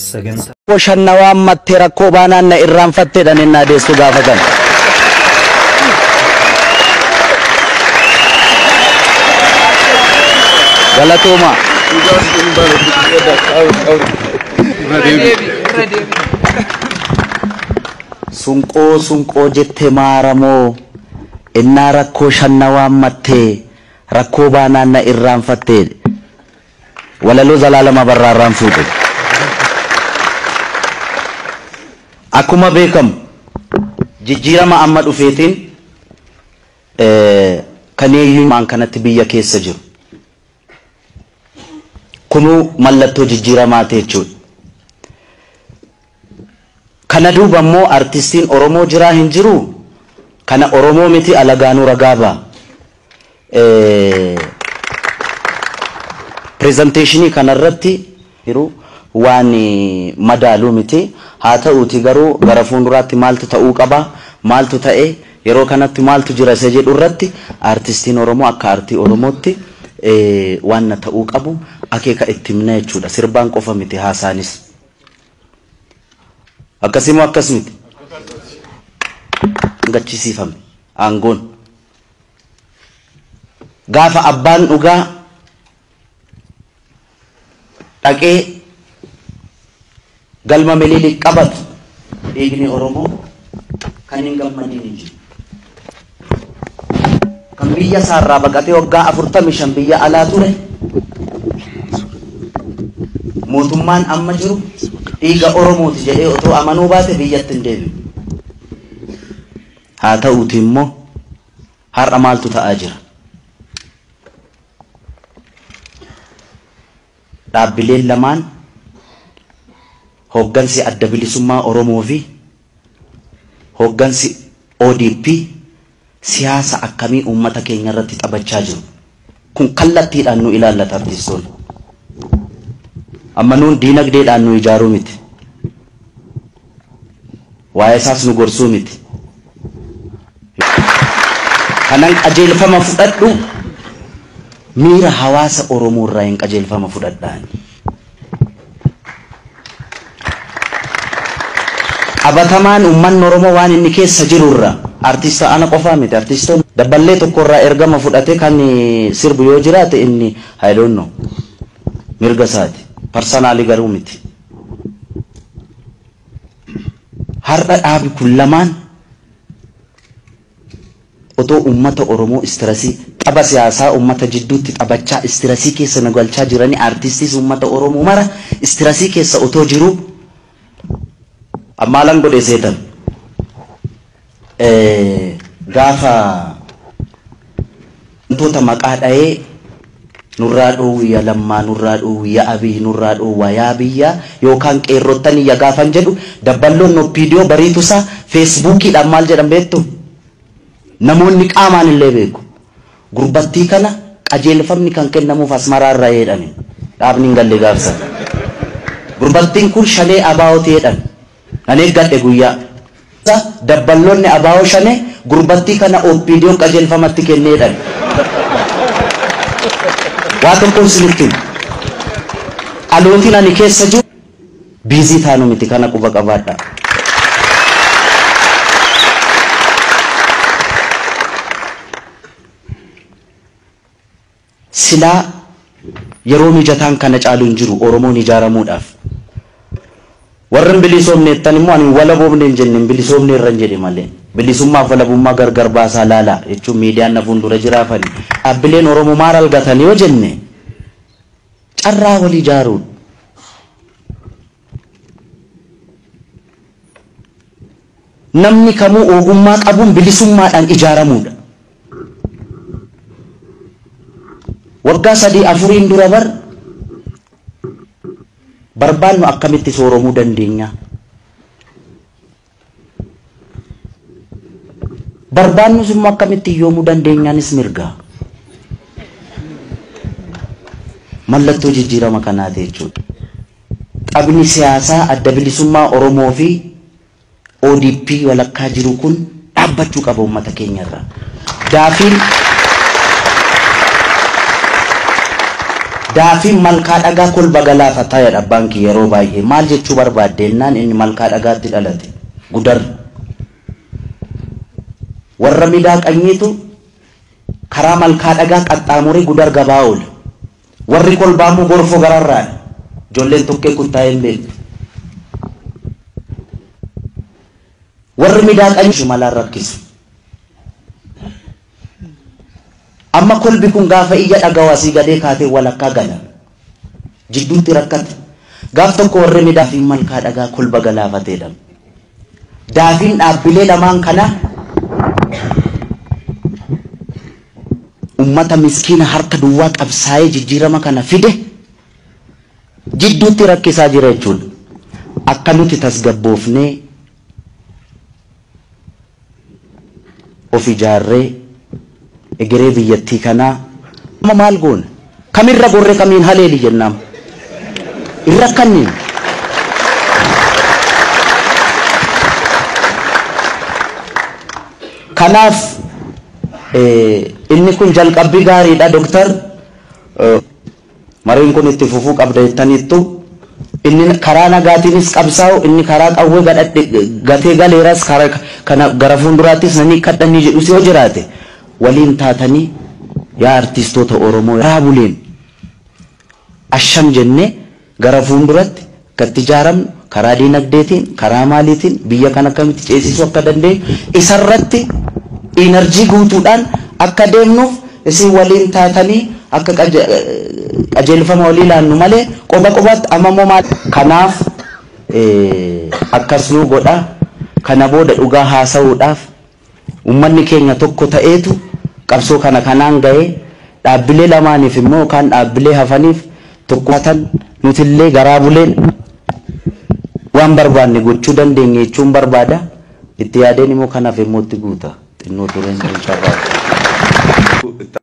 Sagantaa shannawaa mattee rakkoo baanaan na irraanfatteedhaan innaa deessu gaafatan. Galatooma. Sunqoo sunqoo jettee maaramoo innaa rakkoo shannawaa mattee rakkoo baanaan na irraanfattee walaloo Zalaalama Barraarraan fuudhe. Akkuma beekamu jijjiirama amma dhufeetiin kan eenyummaan kanatti biyya keessa jiru. Kunuu mallattoo jijjiiramaati jechuudha. Kana duuba immoo artistiin Oromoo jiraa hin jiru kana Oromoo miti alagaanuu ragaa ba'a. Pirezenteeshinii kanarratti jiru waan madaaluu miti. Haa ta'uuti garuu gara fuulduraatti maaltu ta'uu qaba, maaltu ta'e, yeroo kanatti maaltu jira isa jedhu irratti artistiin Oromoo akka artii Oromootti waan na ta'uu qabu akeeka itti himna jechuudha. Sirbaan qofa miti haasaanis. Akkasimoo akkas miti. Gachisiifame aangoon. Gaafa abbaan dhugaa dhaqee galma Minilik qabatu dhiigni Oromoo kan hin gammadin hin jiru. Kan biyya isaarraa baqatee waggaa 45 biyya alaa ture mootummaan amma jiru dhiiga Oromooti jedhee otoo amanuu baate biyyatti hin deebi'u. Haa ta'uuti immoo har'a maaltu ta'aa jira? Dhaabbileen lamaan hooggansi adda bilisummaa Oromoo fi hooggansi ODP siyaasa akkamii uummata keenya irratti taphachaa jiru? Kun kallattiidhaan nu ilaallata artistoonni. Amma nuun diinagdeedhaan nu ijaaruu miti. Waa'ee isaas nu gorsuu miti. Kanan qajeelfama fudhadhu miira hawaasa Oromoo irraa hin qajeelfama fudhadhaan. Qabatamaan uummanni Oromoo waan inni keessa jirurra artista ana qofaa miti artistoonni dabballee tokkorraa ergama fudhate kan sirbu yoo jiraate inni I don't know mirga isaati parsanaalii garuu miti. Har'a dhaabi kun lamaan otoo uummata Oromoo istirasii tapha siyaasaa uummata jidduutti taphachaa istirasii keessa nu galchaa jiranii artistiis uummata Oromoo mara istirasii keessa otoo jiru ammaalan godhe seetan gaafa wantoota maqaa dha'ee nurraa dhoowwiya Lammaa nurraa dhoowwiya Abiy nurraa dhoowwa yaa biyya yookaan qeerrottan iyya gaafan jedhu dabballoon OPDO bariitusaa feesbuukiidhaan maal jedhan beektu? Namoonni qaamaan illee beeku. Gurbattii kana qajeelfamni kan kennamuuf Asmaraa irraa jedhani. Dhaabni hin galle gaafsan. Gurbattiin kun shanee abaa'ooti jedhan. Nan eeggadhe guyyaa. Dabballoonni abaa'oo shanee gurbattii kana OPDO'n qajeelfamatti kennee jedhan. Waa tokkoon isinitti himu. Dhalootiin ani keessa jiru biizii taanu miti kana quba qabaadha. Silaa yeroo mijataan kana caalu hin jiru Oromoon ijaaramuudhaaf. Warri hin bilisoomne jettan immoo ani walaboomne hin jenne hin bilisoomne irra hin jedhe malee. Bilisummaaf walabummaa gargar baasaa laala jechuun miidiyaan na fuuldura jiraafani. Dhaabbileen Oromoo maal argatan yoo jenne carraa wal ijaaruudha. Namni kamuu ogummaa qabuun bilisummaadhaan ijaaramuudha. Waggaa 3-4 dura bar barbaannu akkamitti sooromuu dandeenya? Barbaannus immoo akkamitti hiyyoomuu dandeenyaanis mirga. Mallattoo jijjiirama kanaati jechuudha. Taphni siyaasaa adda bilisummaa Oromoo fi ODP walakkaa jiru kun dhaabbachuu qaba uummata keenyarraa. Daafiin malkaa dhagaa kolba galaafataa jedha abbaan kiyya yeroo baay'ee. Maal jechuu barbaaddeennaan inni malkaa dhagaatti dhalate. Gudar. Warra midaa qanyiitu karaa malkaa dhagaa qaxxaamuree gudar gabaa oola. Warri kolbaamuu gorfoo gararraadha. Ijoolleen tokkee kuttaa'ee hin beektu. Warri midaa qanyii shimalaan rakkisu. Amma kolbi kun gaafa iyya dhagahu asii gadee kaatee walakkaa gala. Jidduutti rakkate. Gaaf tokko warri midaa fi malkaa dhagaa kolba galaafateedha. Daafiin dhaabbilee lamaan kana ummata miskiina harka duwwaa qabsaa'ee jijjiirama kana fide jidduutti rakkisaa jira jechuudha. Akka nuti tasgabboofnee of ijaarree egeree biyyattii kanaa amma maal goona? Kamirra gorree kamiin haleeli jennaam? Irra kanneen. Kanaaf inni kun jalqabbii gaariidha doktar. Mariin kun itti fufuu qabda jettaniittu. Inni karaa nagaatiinis qabsaa'u, inni karaa qawwee gatee galeeras kana gara fuulduraattis nani kadhanii jedhus yoo jiraate waliin taatanii yaa artistoota Oromoo raabuleen asham jennee gara fuulduratti akka itti ijaaramnu karaa diinagdeetiin karaa maaliitiin biyya kana akkamitti ceesisuu akka dandeenyu isarratti inerjii guutuudhaan akka deemnuuf isin waliin taatanii akka qajeelfama walii laannu malee qoba qobaatti amma immoo maal kanaaf akkas nuu godha. Kana booda dhugaa haasa'uudhaaf uummanni keenya tokko ta'eetu qabsoo kana kanaan ga'ee dhaabbilee lamaaniif immoo yookaan dhaabbilee hafaniif tokko nutillee garaa buleen waan barbaanne gochuu dandeenya jechuun barbaada. Itti yaadeen immoo kanaaf immoo itti guuta. Xinnoo tureen kan carraaqu.